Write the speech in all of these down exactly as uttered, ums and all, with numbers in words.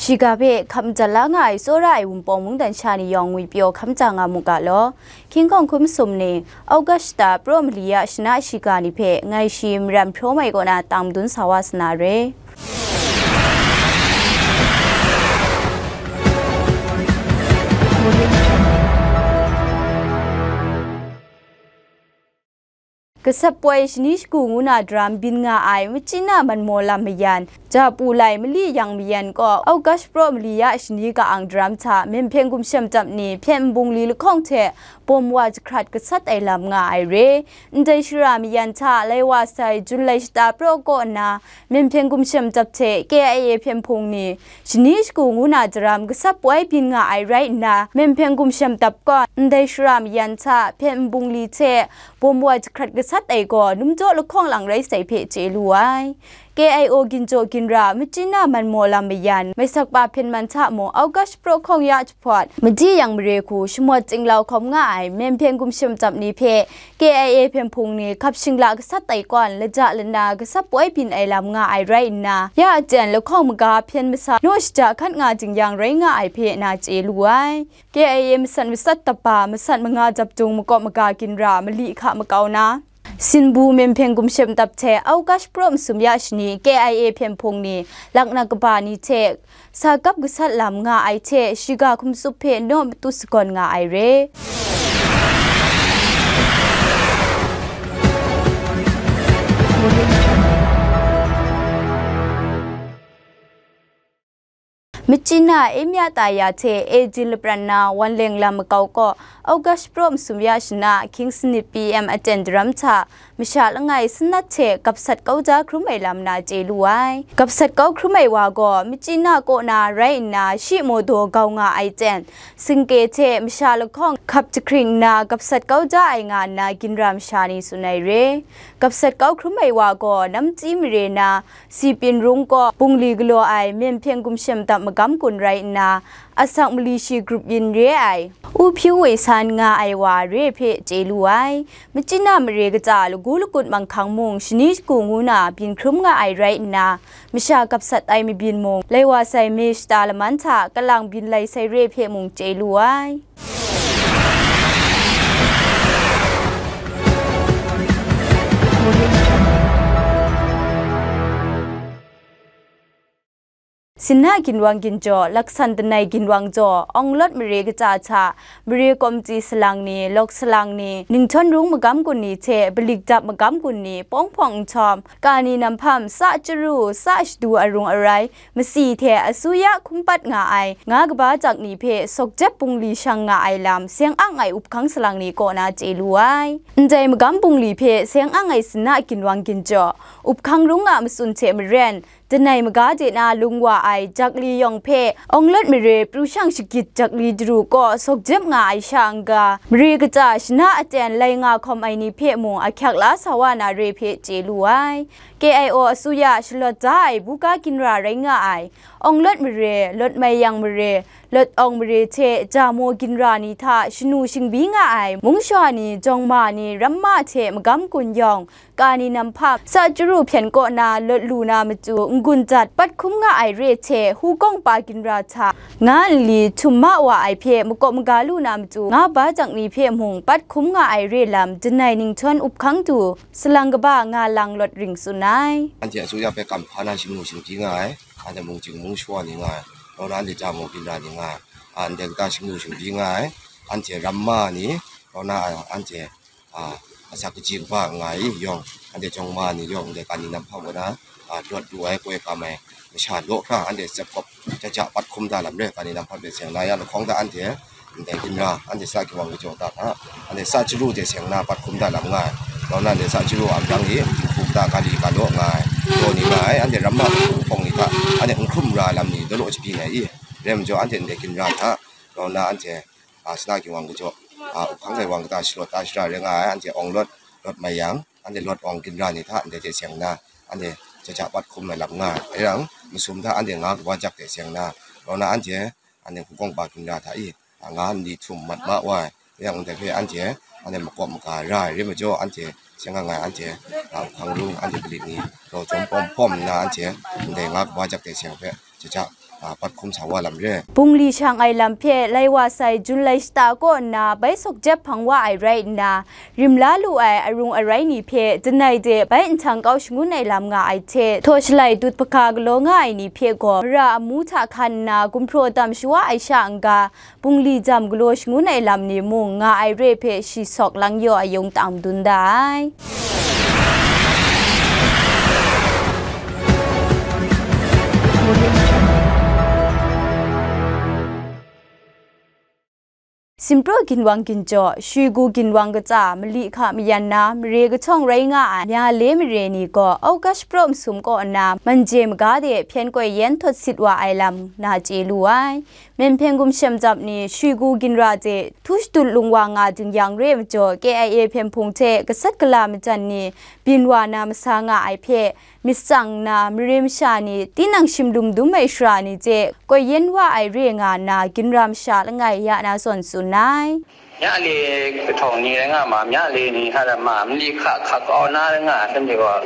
Shiga hpe hkap madat la nga ai tsawra ai Wunpawng mungdan sha ni yawng ngwipyaw hkam ja nga mu ga law. Hkying hkawng hkun masum ni, August shata praw mali ya shana shiga ni hpe ngai shi maram hprawm ai kaw na tang madun sa wa sa na re. Gasat poi shani shagu ngu na daram byin nga ai Machina Manmaw lam mayan, Japu lai mali yang mayan kaw, August praw mali ya shani ka-ang daram hta Myenhpyen Gumshem Dap ni hpyen nbungli lahkawng hte bawm wa jahkrat gasat ai lam nga ai re. Ndai shara mayan hta lai wa sai Jun lai shata praw kaw nna, Myenhpyen Gumshem Dap hte K I A hpyen hpung ni, shani shagu ngu na daram gasat poi byin nga ai rai nna, Myenhpyen Gumshem Dap gaw ndai shara mayan hta hpyen nbungli hte bawm wa jahkrat gasat ai gaw numjaw lahkawng lang rai sai hpe chye lu ai. K I O ginjaw ginra Machina Manmaw lam mayan, Maisakpa hpyen man hta mung August praw hkawng ya jahpawt, madi yang mare hku shamawt tsinglau hkawm nga ai Myenhpyen Gumshem Dap ni hpe K I A hpyen hpung ni hkap shingla gasat ai kawn laja lana gasat poi byin ai lam nga ai rai nna, ya aten lahkawng maga hpyen masa naw shaja hkat nga jing yang rai nga ai hpe na chye lu ai. K I A masat masat tapa masat manga dap dung makawp maga ginra mali hka makau na, Sinbu Myenhpyen Gumshem Dap hte August praw masum ya shani K I A hpyen hpung ni laknak kaba ni hte sa kap gasat lam nga ai hte shiga hkum tsup hpe naw matu sagawn nga ai re. Machina Emya Taya hte Ejin lapran na Wanleng lam makau kaw August praw masum ya shana hkying sanit P M aten daram hta masha langai sanat hte gapsat kau ja hkrum ai lam na chye lu ai. Gapsat kau hkrum ai wa gaw Machina kaw na rai nna shi maw daw gau nga ai ten, singke hte masha lahkawng hkap jahkring nna gapsat kau ja ai nga nna ginra masha ni tsun ai re. Gapsat kau hkrum ai wa gaw namtsi mare na Sipin rung kaw bungli galaw ai Myenhpyen Gumshem Dap magam gun rai nna, asak mali shi grup yin re ai, U Hpyu Wei San nga ai wa re hpe chye lu ai. Machina mare kaja lagu lagut manghkang mung shani shagu ngu na byin hkrum nga ai rai nna, masha gapsat ai mabyin mung lai wa sai me shata laman hta kalang byin lai sai re hpe mung chye lu ai. Sinna ginwang ginjaw, laksan danai ginwang jaw, Awng Lawt mare kaja hta, mare kawmji salang ni, lawk salang ni, Ninghtawng Rung magam gun ni hte Balik Dap magam gun ni, pawng hpawng nhtawm, kani nam hpam, sa chyaru, sa shadu arung arai, masi hte asuya hkum pat nga ai, nga kaba jak ni hpe sawk jep bungli shang nga ai lam, seng ang ai uphkang salang ni kaw na chye lu ai. Ndai magam bungli hpe seng ang ai sinna ginwang ginjaw, uphkang rung a matsun hte maren, danai maga de na lung wa ai jakli yawng hpe, Awng Lawt mare pru shang shagit jakli daru kaw sawk jep nga ai sha n-ga, mare kaja shana aten lai nga hkawm ai ni hpe mung ahkyak la sa wa na re hpe chye lu ai. K I O asuya shalawt da ai buga ginra rai nga ai, Awng Lawt mare, Lawt Mai Yang mare, Lawt Awng mare hte Jamo ginra ni hta shanu shingbi nga ai, mungshawa ni, jawng ma ni, ramma hte magam gun yawng, kani nam hpam, sa chyaru hpyen kaw na lawt lu na matu, n-gun jat pat hkum nga ai re hte, hukawng pa ginra hta nga nli htum ma wa ai hpe makawp maga lu na matu, nga ba jak ni hpe mung pat hkum nga ai re lam, danai Ninghtawng uphkang du, salang kaba nga lang lawt ring tsun ai. Anhte asuya hpe kamhpa na shingnu shingpyi nga ai, anhte mungchying mungshawa ni nga ai, rau na anhte Jamo ginra ni nga ai, a, ndai kata shingnu shingpyi nga ai, anhte ramma ni, rau na a, anhte, a, asak kaji kaba nga ai yawng, anhte jawng ma ni yawng, ndai kani nam hpam kaw na, a, lawt lu ai, koi kam ai masha law hkra, anhte tsep kawp jaja pat hkum da lam re, kani nam hpam hpe seng na ya lahkawng da anhte, ndai ginra, anhte sa ginwang kajawng ta hta, anhte sa chyaru hte seng na pat hkum da lam nga ai. Rau na anhte sa chyaru a brang e, dinghku kata, kali ka law nga ai, daw ni nga ai, anhte ramma hpawng ni hta, anhte n hkrum ra lam ni, daw law jabyin ai i, rai majaw, anhte ndai ginra hta, rau na anhte, a, sina ginwang kajawng, a, uphkang gaiwang kata shalawt ta shara rai nga ai, anhte Awng Lawt, Lawt Mai Yang, anhte Lawt Awng ginra ni hta, ndai hte seng na, anhte jaja pat hkum ai lam nga ai. Rai yang, masum hta anhte nga kaba jak hte seng na, rau na anhte, anhte hukawng pa ginra hta i, a, nga nli htum mat ma wa ai. Rai yang, ndai hpe anhte, anhte makawp maga ra ai rai majaw, anhte seng nga nga ai, anhte, a, hkang rung, anhte Balik ni, daw chyawm pawm pawm nna, anhte ndai nga kaba jak hte seng hpe, jaja a, pat hkum sa wa lam re. Bungli shang ai lam hpe lai wa sai Jun lai shata kaw nna bai sawk jep hpang wa ai rai nna, rim la lu ai arung arai ni hpe janai de bai nhtang kau shangun ai lam nga ai hte, htaw shalai dut hpaka galaw nga ai ni hpe gaw mara amu hta hkan nna gumhpraw dam shawa ai sha n-ga, bungli jam galaw shangun ai lam ni mung nga ai re hpe shi sawk lang yaw ayung tang dun da ai. Simpraw ginwang ginjaw, Shwigu ginwang katsa, mali hka mayan na, mare kahtawng rai nga ai, mya le mare ni gaw, August praw masum kaw nna, manje maga de hpyen koi yen htawt sit wa ai lam, na chye lu ai. Myen hpyen gumshem jap ni, Shwigu ginra de, htu shadut lung wa nga dingyang re ai majaw, K I A hpyen hpung hte, gasat gala majan ni, byin wa na masa nga ai hpe, myit tsang nna, mare masha ni, tinang shim dum dum ai shara ni hte, koi yen wa ai re nga nna, ginra masha langai ya na zawn tsun ai. Mya le kahtawng ni rai nga ma, mya le ni hta ram ma, mali hka hka kau na rai nga, shanhte gaw,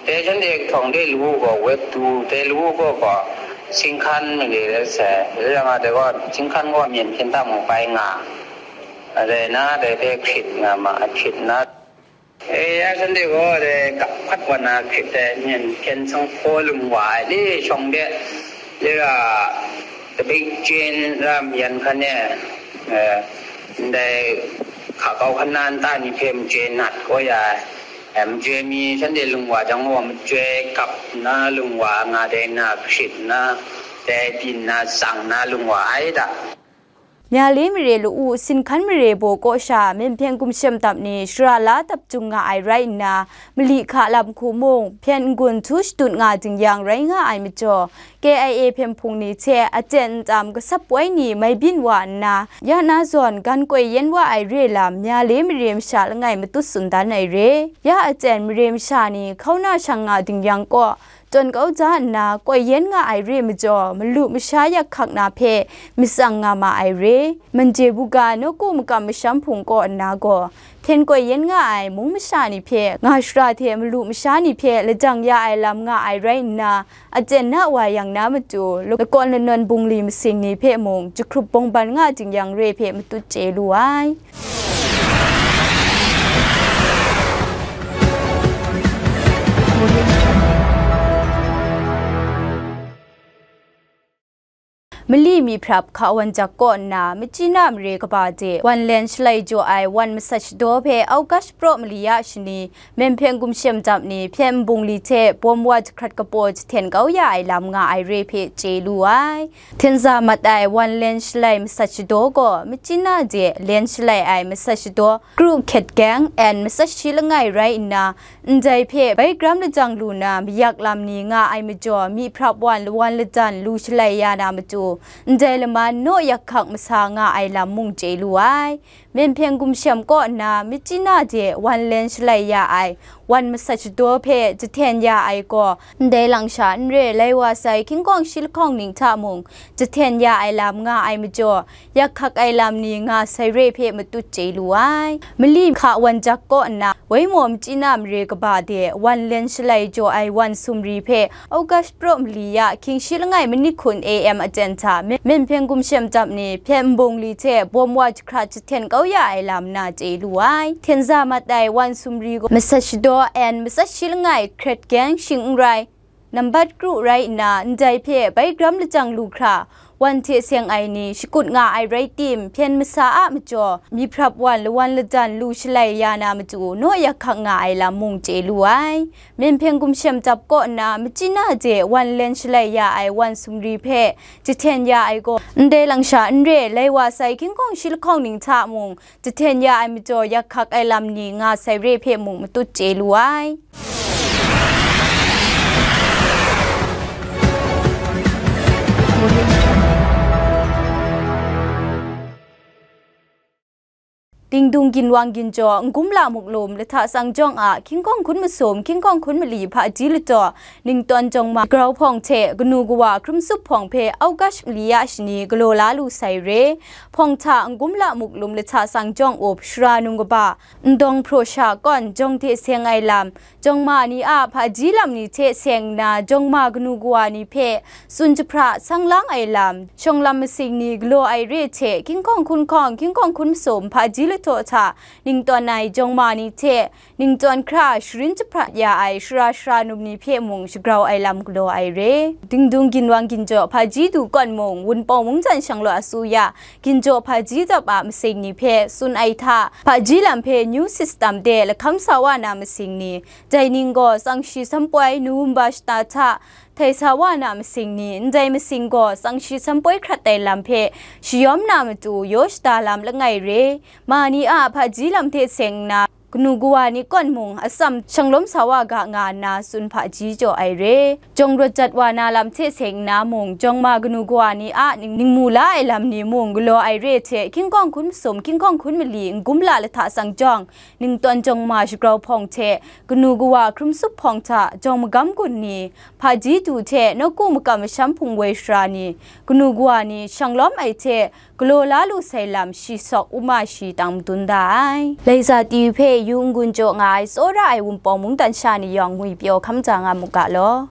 dai shanhte kahtawng de lu gaw, wet tu, dai lu gaw gaw, singhkan male rai sai, rai nga, dai gaw, singhkan gaw myen hpyen hta mung bai nga, rai na, dai hpe hkrit nga ma, hkrit na. E, ya shanhte gaw dai kap hkat wa na hkrit ai myen hpyen sanghpaw lung wa ai le shawng de, le ra, kabik chyen ra mayan hkan e, e, ndai hka kau hkan na nta ni hpe machye nat kau ya ai, e, machye mi shanhte lung wa jang gaw, machye kap nna lung wa nga dai na hkrit nna, dai byin na tsang na lung wa ai da. Mya le mare lu-u, singhkan mare baw kaw sha, myen hpyen gumshem dap ni shara la dap jung nga ai rai nna, mali hka lam hku mung, hpyen n-gun htu shadut nga dingyang rai nga ai majaw, K I A hpyen hpung ni hte aten ntam gasap wai ni mai byin wa nna, ya na zawn gan koi yen wa ai re lam, mya le mare masha langai matut tsun dan ai re. Ya aten mare masha ni hkauna shang nga dingyang kaw, tawn kau ja nna, koi yen nga ai re majaw, malu masha yak hkak na hpe myit tsang nga ma ai re. Manje buga nawku makam masham hpung kaw nna gaw, hpyen koi yen nga ai mung masha ni hpe, nga shara hte malu masha ni hpe lajang ya ai lam nga ai rai nna, aten na wa yang na matu, lakawn lanawn bungli masing ni hpe mung, jahkrup bawngban nga dingyang re hpe matut chye lu ai. Mali myi hprap hka wan jak kaw nna, Machina mare kaba de wan len shalai jaw ai wan masat shadaw hpe August praw mali ya shani, myen hpyen gumshem jap ni hpyen nbung li hte bawm wa jahkrat kapaw jahten kau ya ai lam nga ai re hpe chye lu ai. Hten za mat ai wan len shalai masat shadaw gaw, Machina de len shalai ai masat shadaw, kru hkyet gyeng and masat shi langai rai nna, ndai hpe bai gram lajang lu na mayak lam ni nga ai majaw, myi hprap wan lawan ladan lu shalai ya na matu, ndai laman naw yak hkak masa nga ai lam mung chye lu ai. Myen hpyen gumshem kaw nna Machina de wan len shalai ya ai wan masat shadaw hpe jahten ya ai gaw, ndai lang sha n re, lai wa sai hkying kawng shi lahkawng ning hta mung, jahten ya ai lam nga ai majaw, yak hkak ai lam ni nga sai re hpe matut chye lu ai. Mali hka wan jak kaw nna, Waimaw Machina mare kaba de wan len shalai jaw ai wan sumri hpe, August praw mali ya hkying shi langai manit hkun A M aten hta, myen hpyen gumshem jap ni hpyen nbung li hte bawm wa jahkrat jahten kau ya ai lam na chye lu ai. Hten za mat ai wan sumri gaw, masat shadaw and masat shi langai hkyet gyeng shing n rai, nambat kru rai nna, ndai hpe bai gram lajang lu hkra, wan hte seng ai ni shakut nga ai rai tim, hpyen masa a majaw, myi hprap wan lawan ladan lu shalai ya na matu, naw yak hkak nga ai lam mung chye lu ai. Myen hpyen gumshem jap kaw nna, Machina de wan len shalai ya ai wan sumri hpe jahten ya ai gaw, ndai lang sha n re, lai wa sai hkying kawng shi lahkawng ning hta mung, jahten ya ai majaw, yak hkak ai lam ni nga sai re hpe mung matut chye lu ai. Dingdung ginwang ginjaw, Nkumla Muklum, Lahta Sangjawng a Hkying Hkawng Hkun Masum, Hkying Hkawng Hkun Mali, Hpaji Lataw, Ningtawn Jawng Ma Shagrau Hpawng hte Kanu Kawa Hkrum Sup Hpawng hpe August mali ya shani galaw la lu sai re. Hpawng hta Nkumla Muklum, Lahta Sangjawng up, Shara Num Kaba, Ndawng Hpraw Sha Kawn, jawng hte seng ai lam, jawng ma ni a hpaji lam ni hte seng nna, jawng ma kanu kawa ni hpe tsun jahpra sang lang ai lam, shawng lam masing ni galaw ai re hte, Hkying Hkawng Hkun Hkawng, Hkying Hkawng Hkun Masum, Hpaji Lataw hta ningtawn ai jawng ma ni hte, ningtawn hkra sharin jahprat ya ai shara shara num ni hpe mung shagrau ai lam galaw ai re. Dingdung ginwang ginjaw, Hpaji Du Kawn mung, Wunpawng Mungdan Shanglawt Asuya, ginjaw hpaji dap a masing ni hpe tsun ai hta, hpaji lam hpe new system de lahkam sa wa na masing ni, dai ning gaw tsang shi sanpoi November shata hta, htai sa wa na masing ni, ndai masing gaw tsang shi sanpoi hkrat ai lam hpe shayawm na matu yaw shada lam langai re, ma ni a hpaji lam hte seng nna, kanu kawa ni kawn mung atsam shanglawm sa wa ga nga nna tsun hpaji jaw ai re. Jawng rawt jat wa na lam hte seng nna mung, jawng ma kanu kawa ni a ning, ningmu la ai lam ni mung galaw ai re hte, Hkying Hkawng Hkun Masum, Hkying Hkawng Hkun Mali, Nkumla Lahta Sangjawng, Ningtawn Jawng Ma Shagrau Hpawng hte Kanu Kawa Hkrum Sup Hpawng hta jawng magam gun ni, Hpaji Du hte Nawku Makam Masham Hpung Woi Sara ni, kanu kawa ni shanglawm ai hte galaw la lu sai lam shi sawk u ma shi tang madun da ai. Laiza T V hpe yu n-gun jaw nga ai tsawra ai Wunpawng Mungdan sha ni yawng ngwi pyaw hkam ja nga mu ga law.